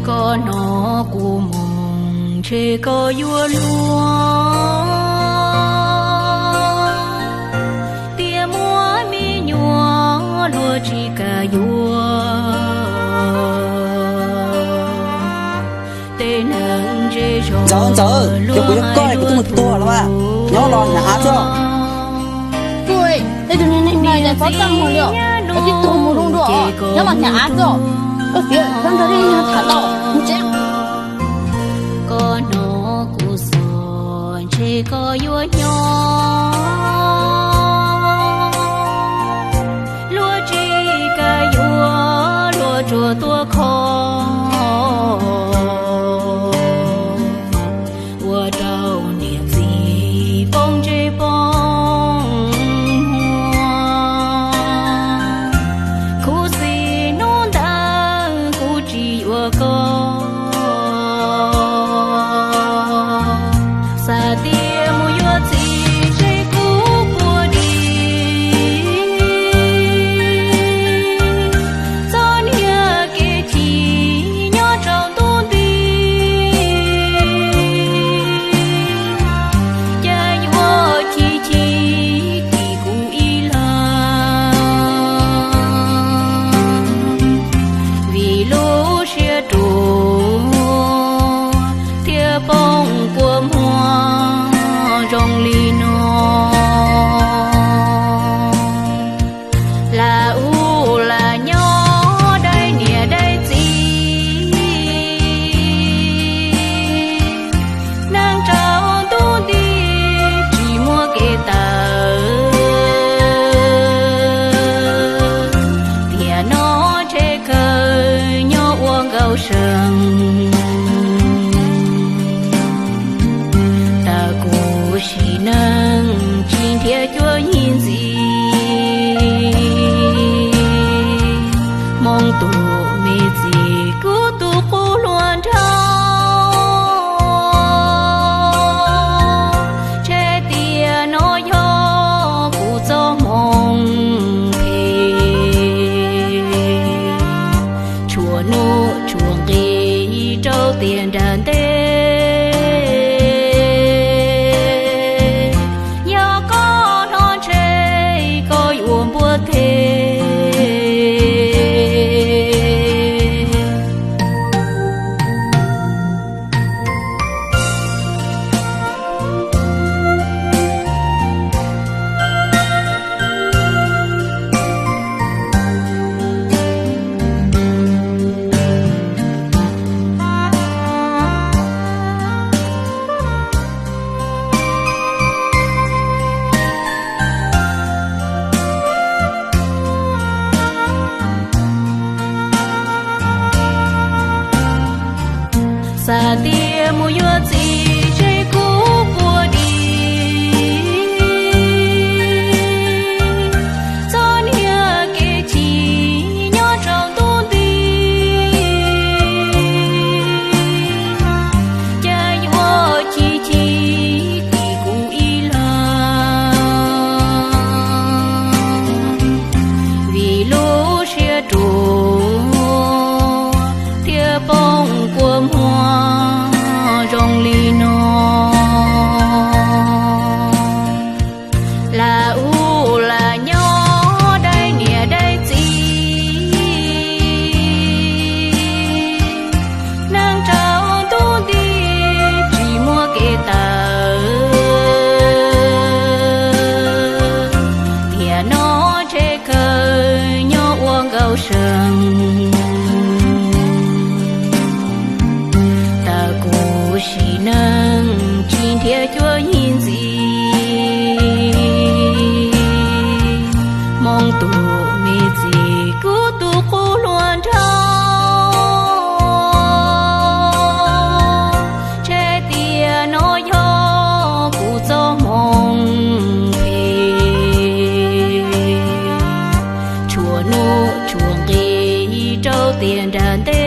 Koj hnov kuv moo ntshe koj yuav luag, tias muaj me nyuam luag tsis kam yuav. Tej neeg zej zog Ntxawm, Ntxawm, yog kuv yog koj kuv twb mus tuag los mas, nyob los hnyav av tso. Kuv, tej tus neeg no yog pov txaj muag li os, tib tug mus zoo dua os, nyob los hnyav av tso. Koj txiv, koj nrog tej neeg no tham tau, mus tsev. Koj hnov kuv xov ntshe koj yuav nyob, luag tsis kam yuav luag tsuas tuaj kho, ua rau niam txiv poob ntsej poob muag. Khuv xim hnub ntawd kuv tsis yuav koj, xav tias mus yuav txiv ntshe kuv puas dim. Txoj niag kev chim nyob rau ntuj nti, cas yuav chim chim tim kuv ib leeg, vim lub siab ruam thiaj poob kua muag zoo li no. Lam ub lam nyob dai niam dai txiv, neeg rau ntuj nti tsis muaj kev tawm, tiam no ntshe kawg nyob ua nkaus seem. Tawm kuv sim neej tsis nrhiav cuab yig ntxiv, hmoov tus me txiv kuv tus qub hluas nraug, ntshe tias no yog kuv txoj hmoov phem, tshuav nuj tshuav nqis rau tiam nram ntej. Yog koj hnov ntshe koj yuav npuaj teg. Xav tias mus yuav txiv ntshe kuv puas dim. Txoj niag kev chim nyob rau ntuj nti, cas yuav chim chim tim kuv ib leeg, vim lub siab ruam thiaj poob kua muag zoo li no. Lam ub lam nyob dai niam dai txiv, neeg rau ntuj nti tsis muaj kev tawm, tiam no ntshe kawg nyob ua nkaus seem. Tawm kuv sim neej tsis nrhiav cuab yig ntxiv, hmoov tus me txiv kuv tus qub hluas nraug, ntshe tias no yog kuv txoj hmoov phem, tshuav nuj tshuav nqis rau tiam nram ntej.